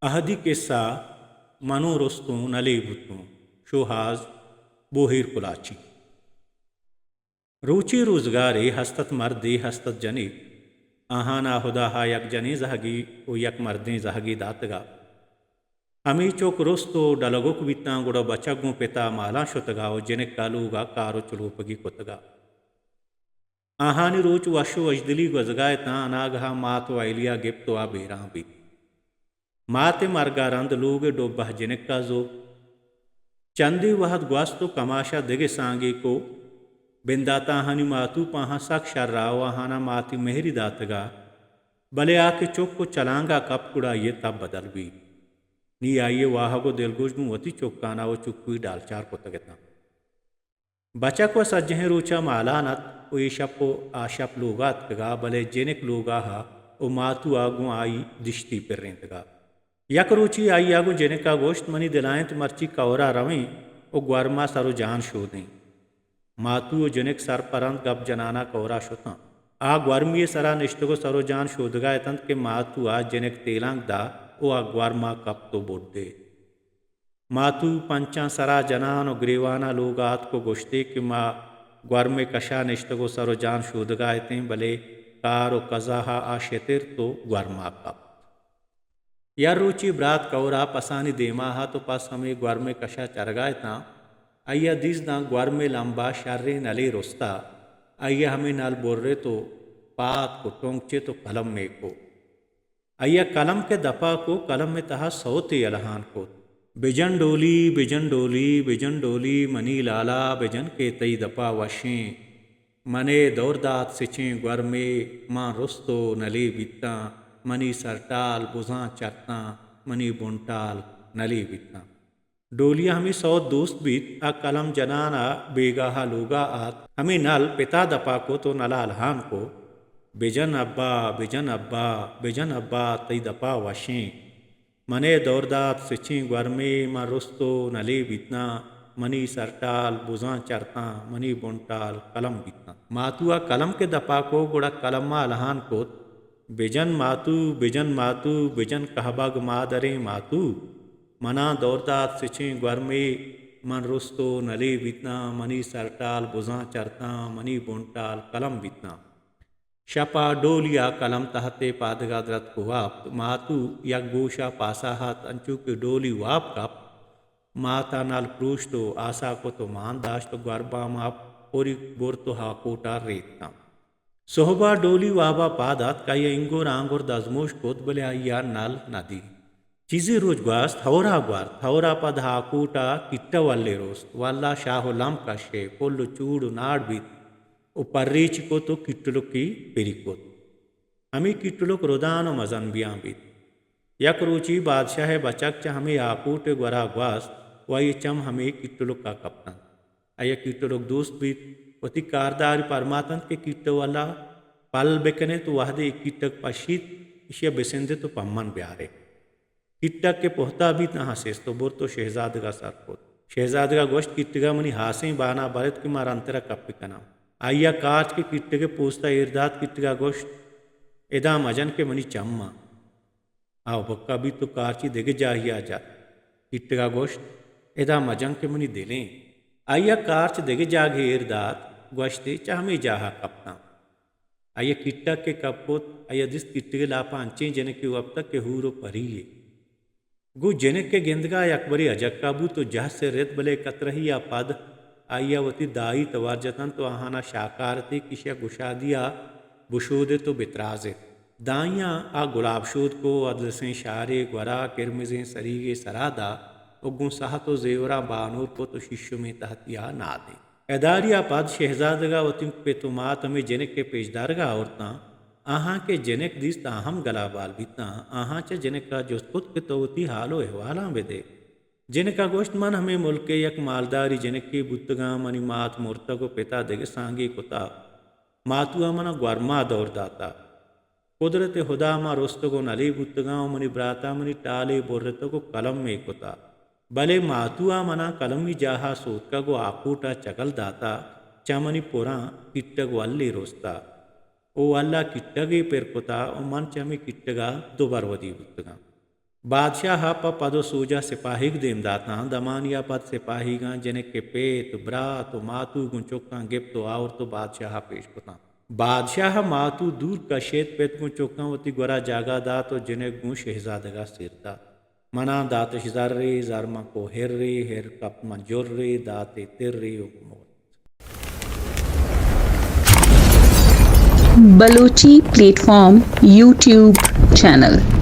اہدی قصہ، منوں رستوں نلے بوتوں، شوہاز، بوہیر کلاچی۔ روچے روزگارے ہست ات مردے ہست ات جنے، آہانا ہداہا یک جنیں زہگے و یک مردیں زہگے داتگا۔ ہمے چک رست و ڈلگک بیتاں، گڑا بچک گوں پتا مالاں شتگا و جنکا لوگا کار و چلوپگی کتگا۔ آہانی روچ وش و وشدلی گوزگا اتاں، اناگہا مات و ایلیا گپت و آ بیران بیت۔ مات ء مرگ ء رند لوگ ء ڈبہ جنک ء زوگ۔ چندے وہد گوست و کماش ء دگہ سانگے کو۔ بندات آہانی ماتو پہ آہاں سک شر ء و آہاناں ماتی مہری داتگ ء، بلے آ کہ چک و چلانگ ء کپت گڑا آئی ء تب بدل بیت۔ نی آئی ء واہگ و دلگوش گوں وتی چکان ء و چکوئی ڈالچار کتگ اتاں۔ بچک و سجہیں روچ ء مالان ات و اے شپ و آ شپ لوگ ء اتکگ ء، بلے جنک لوگ ء ء و ماتو ء گوں آئی دشتی پرینتگ ء۔ یک روچے آئی ء گوں جنک ء گوشت، منی دل ء انت مرچی کئور ء رویں و گورم ء سر و جان شودیں۔ ماتو و جنک سر پرند گپ جنان ء کئور ء شتاں۔ آ گورمی ء سرا نشتگ و سر و جان شودگ ء اتنت کہ ماتو ء جنک تیلانک دا و آ گورم ء کپت و بڈے۔ ماتو پنچاں سرا جنان و گریوان ء لوگ ء آتک و گوشتے کہ ما گورم ء کشا نشتگ و سر و جان شودگا اتیں، بلے کار و قضا ء آ شترت و گورما کپت۔ یک روچے برات کئورا پسانی دیما ات و پس ہمے گورم ء کشا چرگا اتاں۔ آئی ء دیست داں گورم ء لمبا شریں نلے رستا۔ آئی ء ہمے نل برت و پاد کو ٹونک چت و قلم ء کو۔ آئی ء قلم کہ دپا کو، قلم ء تہا سوتے الہان کت۔ بجن ڈولی، بجن ڈولی، بجن ڈولی، منی لالا بجن کہ تئی دپا وشیں۔ من ء دور دات سچیں گورمے، من رست و نلے بیتاں، منی سرٹال بزاں چرتاں، منی بنٹال نلے بیتاں۔ ڈولی ء ہمے سوت دوست بیت، آ قلم جنان ء بیگاہ ء لوگ ء آت، ہمے نل پت ء دپ ء کت و نل ء الہان کو، بجن ابا، بجن ابا، بجن ابا، تئی دپ ء وشیں۔ من ء دور دات سچیں گورمے، من رست و نلے بیتناں، منی سرٹال بزاں چرتاں، منی بنٹال قلم بیتناں۔ ماتو ء قلم کہ دپ ء کو، گڑا قلم ء الہان کت، بجن ماتو، بجن ماتو، بجن کہبگ مادریں ماتو۔ منا دور دات سچیں گورمے، من رست و نلے بیتناں، منی سرٹال بزاں چرتاں، منی بنٹال قلم بیتناں۔ شپ ء ڈولی ء قلم تہت ء پادگا درتک و وپت۔ ماتو یک گوش ء پاسا ات، انچو کہ ڈولی واب کپت، مات ء نل پروشت و آسا کت و مان داشت و گوربام ء پری برت و ہاکوٹ ء ریتکاں۔ سہب ء ڈولی واب ء پاد اتک، آئی ء انگر آنگر دزموش کت، بلے آئی ء نل نہ دیت۔ چیزے روچ گوست، ہور ء گورت، ہور ء پد ہاکوٹ ء کیٹ ء ولے رست، ول ء شاہ و لم کشے، پل و چوڑ و ناڑ بیت و پریچ کت و کیٹلکی پری کت۔ ہمے کیٹلک ردان و مزن بیان بیت۔ یک روچے بادشاہ ء بچک چہ ہمے ہاکوٹ ء گورا گوست و آئی ء چم ہمے کیٹلک ء کپتنت۔ آئی ء کیٹلک دوست بیت۔ وتی کاردار ء پرماتنت کہ کیٹو والا پل بکن ات و وہدے اے کیٹگ پشیت، ایشی ء بسند ات و پمن بیار ات۔ کیٹگ کہ پہتا بیت، آہاں سست و برت و شہزادگ ء سر کت۔ شہزادگ ء گوشت، کیٹگ ء منی ہاسیں بانا بر ات کہ ما رندتر ء کپی کناں۔ آئی ء کارچ کہ کیٹگ ء پوست ء ایر دات، کیٹگ ء گوشت، ادا مجن کہ منی چم آں۔ آ ہبکہ بیت و کارچی دگہ جاہیا جت۔ کیٹگا گوشت، ادا مجن کہ منی دلیں۔ آئیا کارچ دگہ جاگہے ایر دات، گوشتی، چہ ہمے جاہا کپتاں۔ آئیا کیٹگ کہ کپ کت، آئیا دیست کیٹگے لاپا انچیں جنکے وپتگ کہ ہور و پریے۔ گوں جنک ء گندگا یکبرے اجکا بوت و جہس ء رد، بلے کترہی ء پد آئی ء وتی دائی توار جتنت و آہانا شاکارتے کہ ایشی ء گشادی ء بشودت و بترازت۔ دائیاں آ گلاب شود کو، ادلسیں شارے گورا کرمزیں سریگے سرا دا و گوں سہت و زیوراں بانور کت و شیشمیں تہتیا نادینت۔ اداریا پد شہزادگا وتی پت و مات ہمے جنک ء پیشدارگا آورتاں۔ آہاں کہ جنک دیست، آ ہم گلابال بیتاں۔ آہاں چہ جنکا جست کت کہ تو وتی حال و احوالاں بدے۔ جنکا گوشت، من ہمے ملک ء یک مالداری جنکے بوتگاں، منی مات مرتگ و پتا دگہ سانگے کتا۔ ماتوا منا گورما دور داتا۔ قدرت ہدا ما رستگ و نلے بوتگاں و منی براتا منی ٹالے برتگ و قلمے کتا۔ بلے ماتوا منا قلمی جاہا سوتکگ و آکوٹا چگل داتا، چہ منی پراں کٹگ و الے رستا۔ او اللہ کٹگے پر کتا و من چہ ہمے کٹگا دوبر ودی بوتگاں۔ بادشاہ ءَ پہ پد ءُ سوج ءَ سپاہیگ دیم داتاں۔ دمانیا پد سپاہیگاں جنک ءِ پیت، برات ءُ ماتو گوں چکاں گپت ءُ آورت ءُ بادشاہ ءَ پیش کتاں۔ بادشاہ ءَ ماتو دور کشیت، پت گوں چکاں وتی گورا جاگہ دات ءُ جنک گوں شہزادگ ءَ سیر دات۔ منا داتش زرے، زر من کو ہرے، ہر کپت من جرے، داتے ترے ءُ گوں مرت۔ Balochi plate form YouTube channel.